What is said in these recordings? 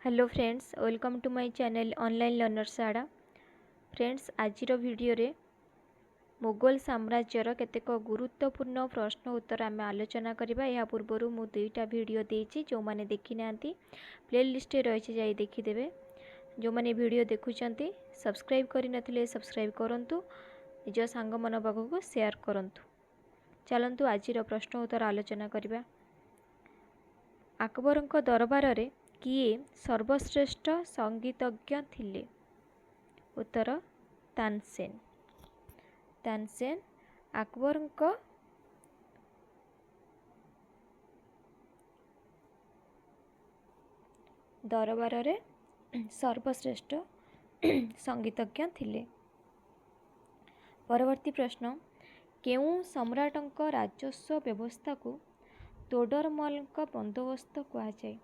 Hello friends, welcome to my channel Online Learners Adda. Friends, ଆଜିର ଭିଡ଼ିଓରେ ମୋଗଲ ସାମ୍ରାଜ୍ୟର କେତେକ ଗୁରୁତ୍ୱପୂର୍ଣ୍ଣ ପ୍ରଶ୍ନ ଉତ୍ତର ଆମେ ଆଲୋଚନା କରିବା। ଏହା ପୂର୍ବରୁ ମୁଁ ଦୁଇଟା ଭିଡ଼ିଓ ଦେଇଛି, ଯେଉଁମାନେ ଦେଖିନାହାନ୍ତି ପ୍ଲେ ଲିଷ୍ଟରେ ରହିଛି, ଯାଇ ଦେଖିଦେବେ। ଯେଉଁମାନେ ଭିଡ଼ିଓ ଦେଖୁଛନ୍ତି, ସବସ୍କ୍ରାଇବ୍ କରିନଥିଲେ ସବସ୍କ୍ରାଇବ୍ କରନ୍ତୁ, ନିଜ ସାଙ୍ଗମାନଙ୍କ ପାଖକୁ ସେୟାର କରନ୍ତୁ। ଚାଲନ୍ତୁ, ଆଜିର ପ୍ରଶ୍ନ ଉତ୍ତର ଆଲୋଚନା କରିବା। ଆକବରଙ୍କ ଦରବାରରେ କିଏ ସର୍ବଶ୍ରେଷ୍ଠ ସଙ୍ଗୀତଜ୍ଞ ଥିଲେ? ଉତ୍ତର ତାନସେନ। ତାନସେନ ଆକବରଙ୍କ ଦରବାରରେ ସର୍ବଶ୍ରେଷ୍ଠ ସଙ୍ଗୀତଜ୍ଞ ଥିଲେ। ପରବର୍ତ୍ତୀ ପ୍ରଶ୍ନ, କେଉଁ ସମ୍ରାଟଙ୍କ ରାଜସ୍ୱ ବ୍ୟବସ୍ଥାକୁ ତୋଡରମଲଙ୍କ ବନ୍ଦୋବସ୍ତ କୁହାଯାଏ?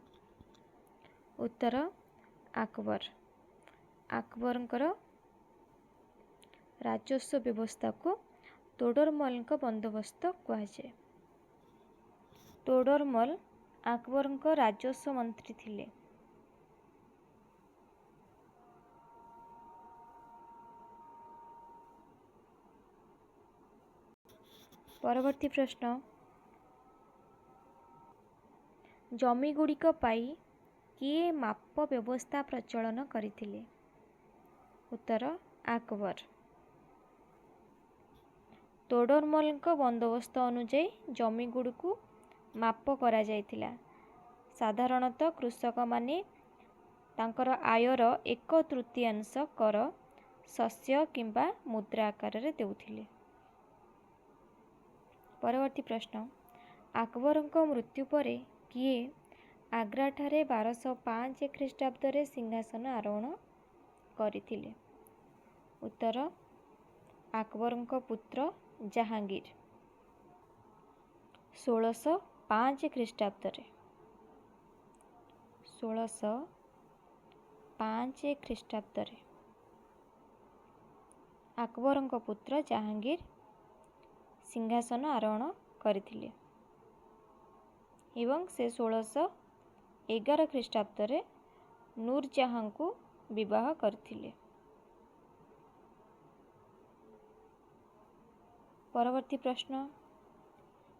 ଉତ୍ତର ଆକବର। ଆକବରଙ୍କର ରାଜସ୍ୱ ବ୍ୟବସ୍ଥାକୁ ତୋଡରମଲଙ୍କ ବନ୍ଦୋବସ୍ତ କୁହାଯାଏ। ତୋଡରମଲ ଆକବରଙ୍କ ରାଜସ୍ୱ ମନ୍ତ୍ରୀ ଥିଲେ। ପରବର୍ତ୍ତୀ ପ୍ରଶ୍ନ, ଜମିଗୁଡ଼ିକ ପାଇଁ କିଏ ମାପ ବ୍ୟବସ୍ଥା ପ୍ରଚଳନ କରିଥିଲେ? ଉତ୍ତର ଆକବର। ତୋଡରମଲଙ୍କ ବନ୍ଦୋବସ୍ତ ଅନୁଯାୟୀ ଜମିଗୁଡ଼ିକୁ ମାପ କରାଯାଇଥିଲା। ସାଧାରଣତଃ କୃଷକମାନେ ତାଙ୍କର ଆୟର ଏକ ତୃତୀୟାଂଶ କର ଶସ୍ୟ କିମ୍ବା ମୁଦ୍ରା ଆକାରରେ ଦେଉଥିଲେ। ପରବର୍ତ୍ତୀ ପ୍ରଶ୍ନ, ଆକବରଙ୍କ ମୃତ୍ୟୁ ପରେ କିଏ ଆଗ୍ରାଠାରେ 1205 ଖ୍ରୀଷ୍ଟାବ୍ଦରେ ସିଂହାସନ ଆରୋହଣ କରିଥିଲେ? ଉତ୍ତର ଆକବରଙ୍କ ପୁତ୍ର ଜାହାଙ୍ଗୀର। 1605 ଖ୍ରୀଷ୍ଟାବ୍ଦରେ, 1605 ଖ୍ରୀଷ୍ଟାବ୍ଦରେ ଆକବରଙ୍କ ପୁତ୍ର ଜାହାଙ୍ଗୀର ସିଂହାସନ ଆରୋହଣ କରିଥିଲେ ଏବଂ ସେ 1611 ଖ୍ରୀଷ୍ଟାବ୍ଦରେ ନୁରଜାହାଁଙ୍କୁ ବିବାହ କରିଥିଲେ। ପରବର୍ତ୍ତୀ ପ୍ରଶ୍ନ,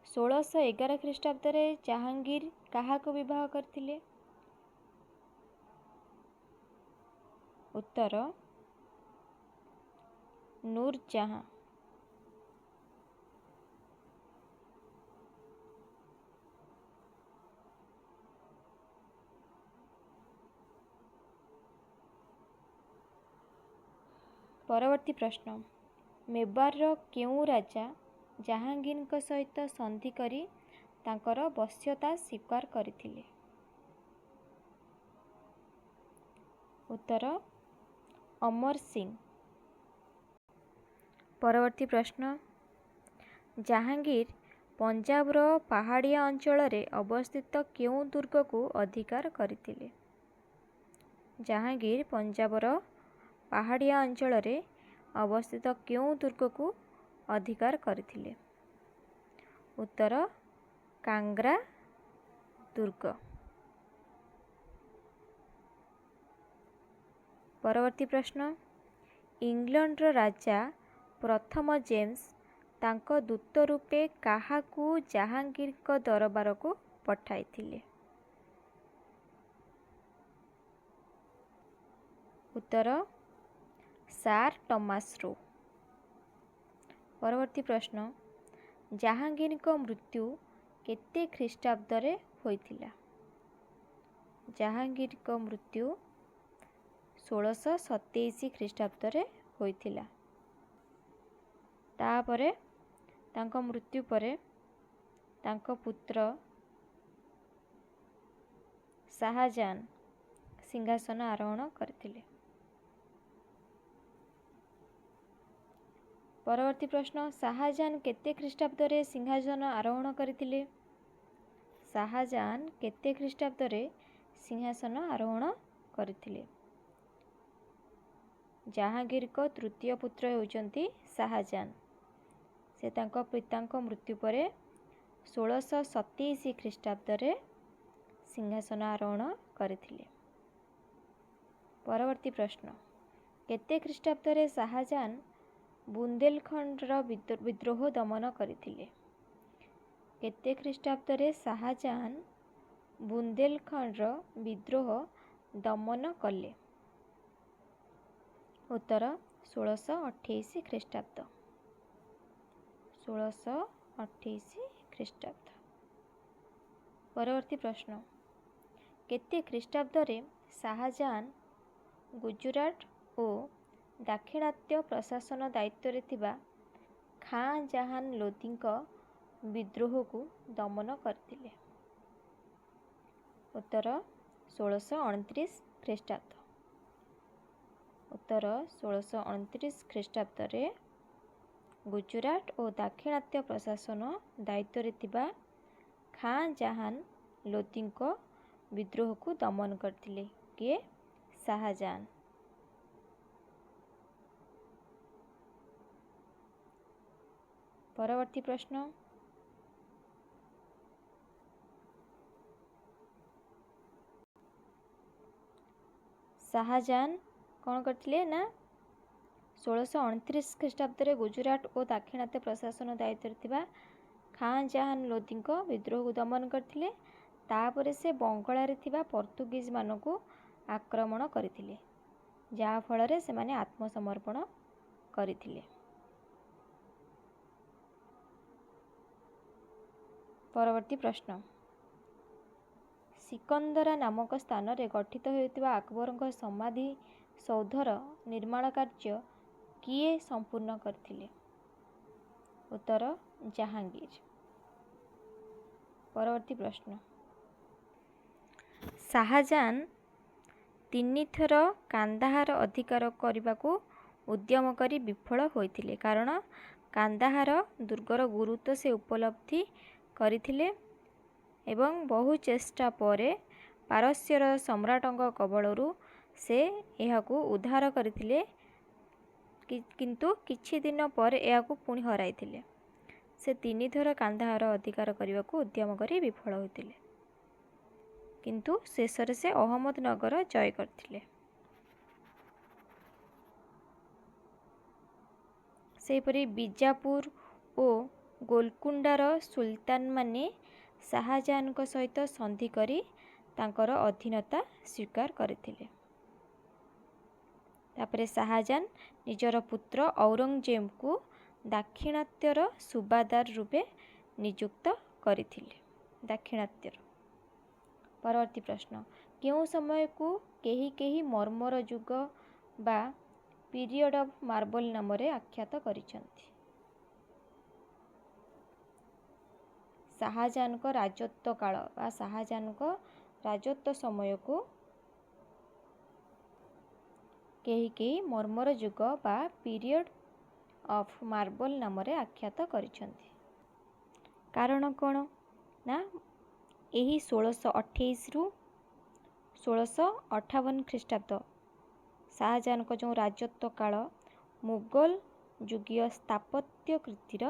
1611 ଖ୍ରୀଷ୍ଟାବ୍ଦରେ ଜାହାଙ୍ଗୀର କାହାକୁ ବିବାହ କରିଥିଲେ? ଉତ୍ତର ନୁରଜାହାଁ। ପରବର୍ତ୍ତୀ ପ୍ରଶ୍ନ, ମେବାରର କେଉଁ ରାଜା ଜାହାଙ୍ଗୀରଙ୍କ ସହିତ ସନ୍ଧି କରି ତାଙ୍କର ବଶ୍ୟତା ସ୍ୱୀକାର କରିଥିଲେ? ଉତ୍ତର ଅମର ସିଂ। ପରବର୍ତ୍ତୀ ପ୍ରଶ୍ନ, ଜାହାଙ୍ଗୀର ପଞ୍ଜାବର ପାହାଡ଼ିଆ ଅଞ୍ଚଳରେ ଅବସ୍ଥିତ କେଉଁ ଦୁର୍ଗକୁ ଅଧିକାର କରିଥିଲେ? ଜାହାଙ୍ଗୀର ପଞ୍ଜାବର ପାହାଡ଼ିଆ ଅଞ୍ଚଳରେ ଅବସ୍ଥିତ କେଉଁ ଦୁର୍ଗକୁ ଅଧିକାର କରିଥିଲେ? ଉତ୍ତର କାଙ୍ଗ୍ରା ଦୁର୍ଗ। ପରବର୍ତ୍ତୀ ପ୍ରଶ୍ନ, ଇଂଲଣ୍ଡର ରାଜା ପ୍ରଥମ ଜେମ୍ସ ତାଙ୍କ ଦୂତ ରୂପେ କାହାକୁ ଜାହାଙ୍ଗୀରଙ୍କ ଦରବାରକୁ ପଠାଇଥିଲେ? ଉତ୍ତର ସାର୍ ଟମାସ୍ ରୋ। ପରବର୍ତ୍ତୀ ପ୍ରଶ୍ନ, ଜାହାଙ୍ଗୀରଙ୍କ ମୃତ୍ୟୁ କେତେ ଖ୍ରୀଷ୍ଟାବ୍ଦରେ ହୋଇଥିଲା? ଜାହାଙ୍ଗୀରଙ୍କ ମୃତ୍ୟୁ 1627 ଖ୍ରୀଷ୍ଟାବ୍ଦରେ ହୋଇଥିଲା। ତାପରେ ତାଙ୍କ ମୃତ୍ୟୁ ପରେ ତାଙ୍କ ପୁତ୍ର ଶାହଜାହାନ ସିଂହାସନ ଆରୋହଣ କରିଥିଲେ। ପରବର୍ତ୍ତୀ ପ୍ରଶ୍ନ, ଶାହଜାହାନ କେତେ ଖ୍ରୀଷ୍ଟାବ୍ଦରେ ସିଂହାସନ ଆରୋହଣ କରିଥିଲେ? ଶାହଜାହାନ କେତେ ଖ୍ରୀଷ୍ଟାବ୍ଦରେ ସିଂହାସନ ଆରୋହଣ କରିଥିଲେ? ଜାହାଙ୍ଗୀରଙ୍କ ତୃତୀୟ ପୁତ୍ର ହେଉଛନ୍ତି ଶାହଜାହାନ। ସେ ତାଙ୍କ ପିତାଙ୍କ ମୃତ୍ୟୁ ପରେ 1627 ଖ୍ରୀଷ୍ଟାବ୍ଦରେ ସିଂହାସନ ଆରୋହଣ କରିଥିଲେ। ପରବର୍ତ୍ତୀ ପ୍ରଶ୍ନ, କେତେ ଖ୍ରୀଷ୍ଟାବ୍ଦରେ ଶାହାଜାହାନ ବୁନ୍ଦେଲଖଣ୍ଡର ବିଦ୍ରୋହ ଦମନ କରିଥିଲେ? କେତେ ଖ୍ରୀଷ୍ଟାବ୍ଦରେ ଶାହାଜାହାନ ବୁନ୍ଦେଲଖଣ୍ଡର ବିଦ୍ରୋହ ଦମନ କଲେ? ଉତ୍ତର 1628 ଖ୍ରୀଷ୍ଟାବ୍ଦ। 1628 ଖ୍ରୀଷ୍ଟାବ୍ଦ। ପରବର୍ତ୍ତୀ ପ୍ରଶ୍ନ, କେତେ ଖ୍ରୀଷ୍ଟାବ୍ଦରେ ଶାହାଜାହାନ ଗୁଜୁରାଟ ଓ ଦାକ୍ଷିଣାତ୍ୟ ପ୍ରଶାସନ ଦାୟିତ୍ୱରେ ଥିବା ଖାଁ ଜାହାନ ଲୋଧିଙ୍କ ବିଦ୍ରୋହକୁ ଦମନ କରିଥିଲେ? ଉତ୍ତର 1629 ଖ୍ରୀଷ୍ଟାବ୍ଦ। ଉତ୍ତର 1629 ଖ୍ରୀଷ୍ଟାବ୍ଦରେ ଗୁଜୁରାଟ ଓ ଦାକ୍ଷିଣାତ୍ୟ ପ୍ରଶାସନ ଦାୟିତ୍ୱରେ ଥିବା ଖାଁ ଜାହାନ ଲୋଧିଙ୍କ ବିଦ୍ରୋହକୁ ଦମନ କରିଥିଲେ। କିଏ? ଶାହାଜାହାନ। ପରବର୍ତ୍ତୀ ପ୍ରଶ୍ନ, ଶାହାଜାହାନ କ'ଣ କରିଥିଲେ ନା 1629 ଖ୍ରୀଷ୍ଟାବ୍ଦରେ ଗୁଜୁରାଟ ଓ ଦାକ୍ଷିଣାତ୍ୟ ପ୍ରଶାସନ ଦାୟିତ୍ୱରେ ଥିବା ଖାଁ ଜାହାନ ଲୋଧିଙ୍କ ବିଦ୍ରୋହକୁ ଦମନ କରିଥିଲେ। ତାପରେ ସେ ବଙ୍ଗଳାରେ ଥିବା ପର୍ତ୍ତୁଗୀଜମାନଙ୍କୁ ଆକ୍ରମଣ କରିଥିଲେ, ଯାହାଫଳରେ ସେମାନେ ଆତ୍ମସମର୍ପଣ କରିଥିଲେ। ପରବର୍ତ୍ତୀ ପ୍ରଶ୍ନ, ସିକନ୍ଦରା ନାମକ ସ୍ଥାନରେ ଗଠିତ ହେଉଥିବା ଆକବରଙ୍କ ସମାଧି ସୌଧର ନିର୍ମାଣ କାର୍ଯ୍ୟ କିଏ ସମ୍ପୂର୍ଣ୍ଣ କରିଥିଲେ? ଉତ୍ତର ଜାହାଙ୍ଗୀର। ପରବର୍ତ୍ତୀ ପ୍ରଶ୍ନ, ଶାହାଜାହାନ 3 ଥର କାନ୍ଦାହାର ଅଧିକାର କରିବାକୁ ଉଦ୍ୟମ କରି ବିଫଳ ହୋଇଥିଲେ, କାରଣ କାନ୍ଦାହାର ଦୁର୍ଗର ଗୁରୁତ୍ୱ ସେ ଉପଲବ୍ଧି କରିଥିଲେ ଏବଂ ବହୁ ଚେଷ୍ଟା ପରେ ପାରସ୍ୟର ସମ୍ରାଟଙ୍କ କବଳରୁ ସେ ଏହାକୁ ଉଦ୍ଧାର କରିଥିଲେ, କିନ୍ତୁ କିଛି ଦିନ ପରେ ଏହାକୁ ପୁଣି ହରାଇଥିଲେ। ସେ 3 ଥର କାନ୍ଦାହାର ଅଧିକାର କରିବାକୁ ଉଦ୍ୟମ କରି ବିଫଳ ହୋଇଥିଲେ, କିନ୍ତୁ ଶେଷରେ ସେ ଅହମ୍ମଦନଗର ଜୟ କରିଥିଲେ। ସେହିପରି ବିଜାପୁର ଓ ଗୋଲକୁଣ୍ଡାର ସୁଲତାନମାନେ ଶାହାଜାହାନଙ୍କ ସହିତ ସନ୍ଧି କରି ତାଙ୍କର ଅଧୀନତା ସ୍ୱୀକାର କରିଥିଲେ। ତାପରେ ଶାହାଜାହାନ ନିଜର ପୁତ୍ର ଔରଙ୍ଗଜେବଙ୍କୁ ଦାକ୍ଷିଣାତ୍ୟର ସୁବାଦାର ରୂପେ ନିଯୁକ୍ତ କରିଥିଲେ, ଦାକ୍ଷିଣାତ୍ୟର। ପରବର୍ତ୍ତୀ ପ୍ରଶ୍ନ, କେଉଁ ସମୟକୁ କେହି କେହି ମର୍ମର ଯୁଗ ବା ପିରିୟଡ଼ ଅଫ୍ ମାର୍ବଲ ନାମରେ ଆଖ୍ୟାତ କରିଛନ୍ତି? ଶାହାଜାହାନଙ୍କ ରାଜତ୍ୱ କାଳ ବା ଶାହାଜାହାନଙ୍କ ରାଜତ୍ୱ ସମୟକୁ କେହି କେହି ମର୍ମର ଯୁଗ ବା ପିରିୟଡ଼ ଅଫ୍ ମାର୍ବଲ ନାମରେ ଆଖ୍ୟାତ କରିଛନ୍ତି। କାରଣ କ'ଣ ନା ଏହି 1628ରୁ 1658 ଖ୍ରୀଷ୍ଟାବ୍ଦ ଶାହାଜାହାନଙ୍କ ଯେଉଁ ରାଜତ୍ୱ କାଳ ମୁଗଲ ଯୁଗୀୟ ସ୍ଥାପତ୍ୟ କୃତିର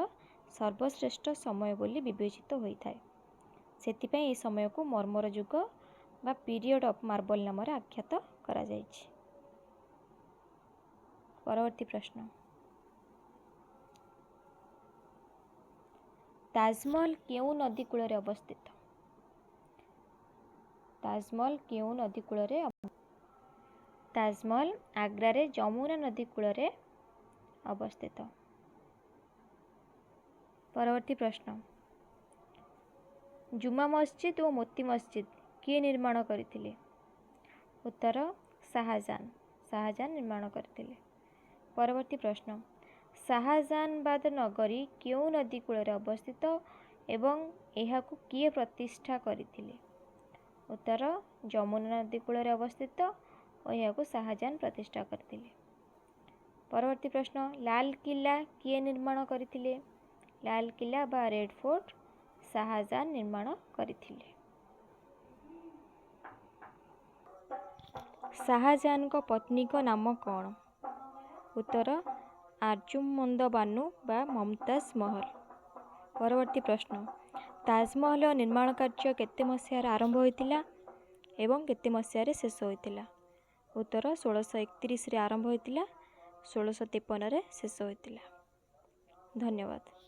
ସର୍ବଶ୍ରେଷ୍ଠ ସମୟ ବୋଲି ବିବେଚିତ ହୋଇଥାଏ। ସେଥିପାଇଁ ଏହି ସମୟକୁ ମର୍ମର ଯୁଗ ବା ପିରିୟଡ଼ ଅଫ୍ ମାର୍ବଲ ନାମରେ ଆଖ୍ୟାତ କରାଯାଇଛି। ପରବର୍ତ୍ତୀ ପ୍ରଶ୍ନ, ତାଜମହଲ କେଉଁ ନଦୀ କୂଳରେ ଅବସ୍ଥିତ? ତାଜମହଲ କେଉଁ ନଦୀ କୂଳରେ? ତାଜମହଲ ଆଗ୍ରାରେ ଯମୁନା ନଦୀ କୂଳରେ ଅବସ୍ଥିତ। ପରବର୍ତ୍ତୀ ପ୍ରଶ୍ନ, ଜୁମା ମସଜିଦ ଓ ମୋତି ମସଜିଦ କିଏ ନିର୍ମାଣ କରିଥିଲେ? ଉତ୍ତର ଶାହାଜାହାନ। ଶାହାଜାହାନ ନିର୍ମାଣ କରିଥିଲେ। ପରବର୍ତ୍ତୀ ପ୍ରଶ୍ନ, ଶାହାଜାହାନବାଦ ନଗରୀ କେଉଁ ନଦୀ କୂଳରେ ଅବସ୍ଥିତ ଏବଂ ଏହାକୁ କିଏ ପ୍ରତିଷ୍ଠା କରିଥିଲେ? ଉତ୍ତର ଯମୁନା ନଦୀ କୂଳରେ ଅବସ୍ଥିତ ଓ ଏହାକୁ ଶାହାଜାହାନ ପ୍ରତିଷ୍ଠା କରିଥିଲେ। ପରବର୍ତ୍ତୀ ପ୍ରଶ୍ନ, ଲାଲକିଲ୍ଲା କିଏ ନିର୍ମାଣ କରିଥିଲେ? ଲାଲକିଲ୍ଲା ବା ରେଡ୍ ଫୋର୍ଟ ଶାହାଜାହାନ ନିର୍ମାଣ କରିଥିଲେ। ଶାହାଜାହାନଙ୍କ ପତ୍ନୀଙ୍କ ନାମ କ'ଣ? ଉତ୍ତର ଆର୍ଜୁମନ୍ଦ ବାନୁ ବା ମମତାଜ ମହଲ। ପରବର୍ତ୍ତୀ ପ୍ରଶ୍ନ, ତାଜମହଲ ନିର୍ମାଣ କାର୍ଯ୍ୟ କେତେ ମସିହାରେ ଆରମ୍ଭ ହୋଇଥିଲା ଏବଂ କେତେ ମସିହାରେ ଶେଷ ହୋଇଥିଲା? ଉତ୍ତର, 1631ରେ ଆରମ୍ଭ ହୋଇଥିଲା, 1653ରେ ଶେଷ ହୋଇଥିଲା। ଧନ୍ୟବାଦ।